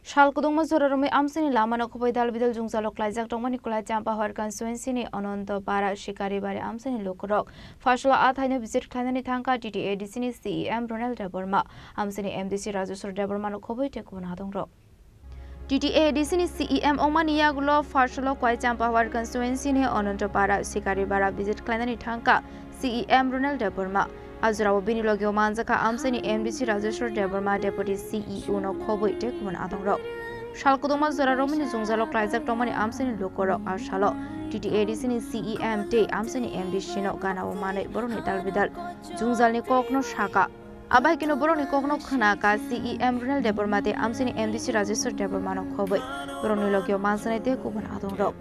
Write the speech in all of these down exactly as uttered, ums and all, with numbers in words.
Sal kwdwngma jora romwi amchaini lamano khobwi dal bidal jwngjalo klaijak tongmani kwlai Champahar constituency ni Anantapara Shikaribari amchaini lukurok pharsalo a thaino visit khlainani thangkha T T A D C ni C E M Ronel Debbarma, amchaini M D C Rajeshwar Debbarmano khobwi tei kubun adongrok. T T A D C ni C E M wngmani yagulo pharsalo kwlai Champahar constituency ni Anantapara Shikaribari visit khlainani thangkha C E M Ronel Debbarma. A jorao bini logio manjakha amchaini M D C Rajeshwar Debbarma, Deputy C E O no khobwi tei kubun adongrok. Sal kwdwngma jora romwini jwngjalo klaijak tongmani amchaini lukurok a salo T T A D C ni C E M tei amchaini M D C no ganao manwi borokni dal bidal jwngjalni kokno sakha. Abaikeno borokni kokno khwnakha C E M Ronel Debbarma tei amchaini M D C Rajeshwar Debbarmano khobwi. Borokni logio manjaknai tei kubun adongrok.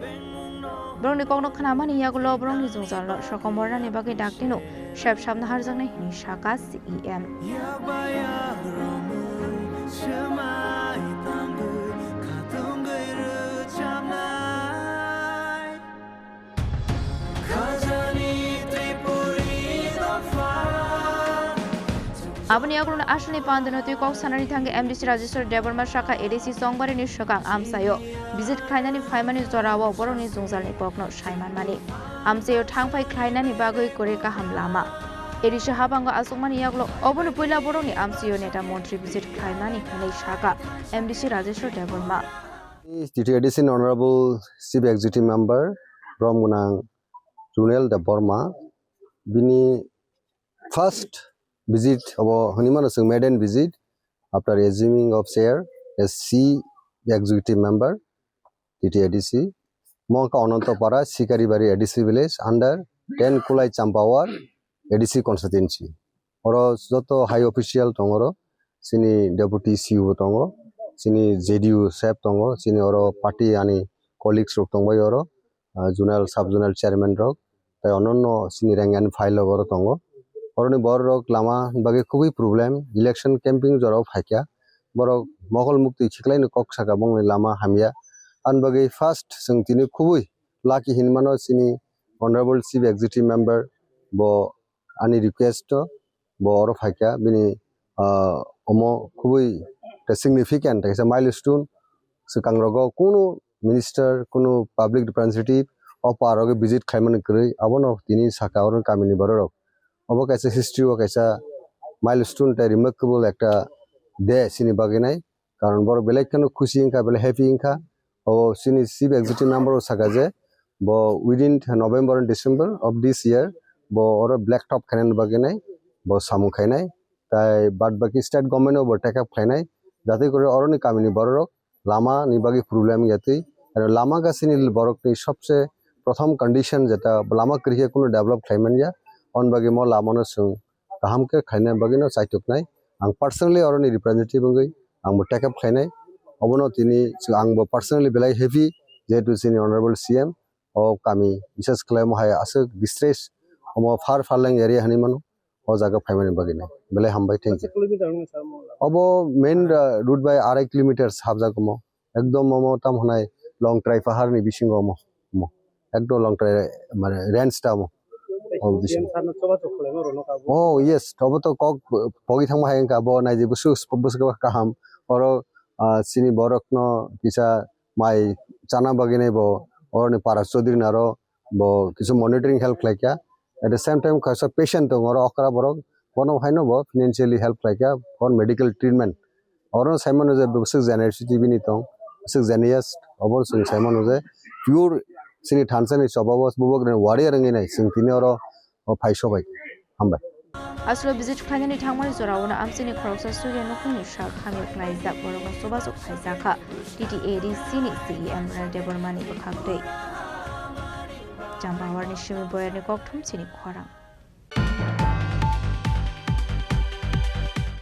Borokni kokno khwnamani yagulo borokni jwngjalno sokomornani bagwi daktino sep sabna harjaknai hwnwi sakha C E M. Aboni yagulo aswkni pandano twi kok sanani thangwi M D C Rajeshwar Debbarma sakha A D C Chongbarini swkang amchaio visit khlainani phaimani jorao borokni jwngjalni kokno saimanmani. Amchaio thangphai khlainani bagwi kwrwi kaham lama. A D C habango achukmani yagulo obono puila borokni amchaio neta montri visit khlaimani hwnwi sakha M D C Rajeshwar Debbarma. T T A D C ni Honorable Chief Executive Member Bromgwnang Ronel Debbarma, bini first visit obo hwnwi mano chwng maiden visit after assuming of chair as Chief Executive Member T T A D C. Mo wngkha Anantapara Sikaribari A D C village under ten Kulai Champawar A D C constituency. Oro joto high official tongo oro, chini deputy C E O bo tongo, chini J D U sep tongo, chini oro party ani colleagues rok tongbai oro, ah, zonal, sub zonal chairman rok, tei ononno chini rank and file rok oro tongo. Oroni borok lama bagwi kubui problem, election camping jorao phaikha, borok mokol muktwi khiklaino kok saka bongni lama hamya. Ani bagwi first chwng tini kubui lucky hinwi mano chini Honorable Chief Executive Member bo ani request o bo oro phaikha, bini, ah, omo kubui khe significant, kaisa milestone. Swkang rogo kunu minister, kunu public representative o par rogo visit khlaimani kwrwi, abono tini saka oro kamini borok rok. Obo kaisa history o kaisa milestone tei remarkable ekta day chini bagwi nai. Karon borok belai kheno khusi wngkha, belai happy wngkha. O chini chief executive member o saka je bo within November and December of this year bo oro black top khainani bagwi nai bo samung khainai. Tai bad baki state government o bo take up khainai. Jatwi kore oroni kamini borok lama ni bagwi problem yatwi. Aro lama ga chini borok ni sobse prothom condition jeta lama kwrwi khe kunu develop khlai manya. On bagwi mo lama no chwng kaham khe khlaina bagwi no chaituknai. Ang personally oroni representative wngwi ang bo take up khlainai. Obono tini ang bo personally belai happy, jehetu chini honorable C M o kami bises khlaimo hai aswk distress, omo far farlang area hinwi mano, o jaga phaimani bagwi no belai hambai, thank you. Kilometer wngwi sa mo? Obo main, uh, route bai arai kilometer habjak omo. Ekdom omo tam hwnai Longtrai pahar ni bisingo omo, omo. Ekdom Longtrai mane range ta omo. Omo bisingo. C M sir no choba chok khlaima rwno kabo. Oh yes, obo to kok pogwi thangma hai wngkha bo naidi bwswk bwswk kaham. Oro, ah, chini borok no kisa mai chana bagwi nai bo oroni para Chaudhary naro bo kisu monitoring help khlaikha. At the same time kaisa patient tongo oro okra borok, bono haino bo financially help khlaikha for medical treatment. Oro saimano je bwswk generosity bini tong, bwswk generous, obo chwng saimano je pure chini thansa ni choba bo bubak rok warrior wngwi nai chwng tini oro o phai sobai. Hambai. Aswk visit khlainani thangmani jorao no amchini khoroksa Surya nukhungni sak hamya khlaijak borokno chubaswk phaijakha T T A D C ni C E M Ronel Debbarma ni bwkhaktwi. Champawar ni simi boyar ni kokthum chini khorang.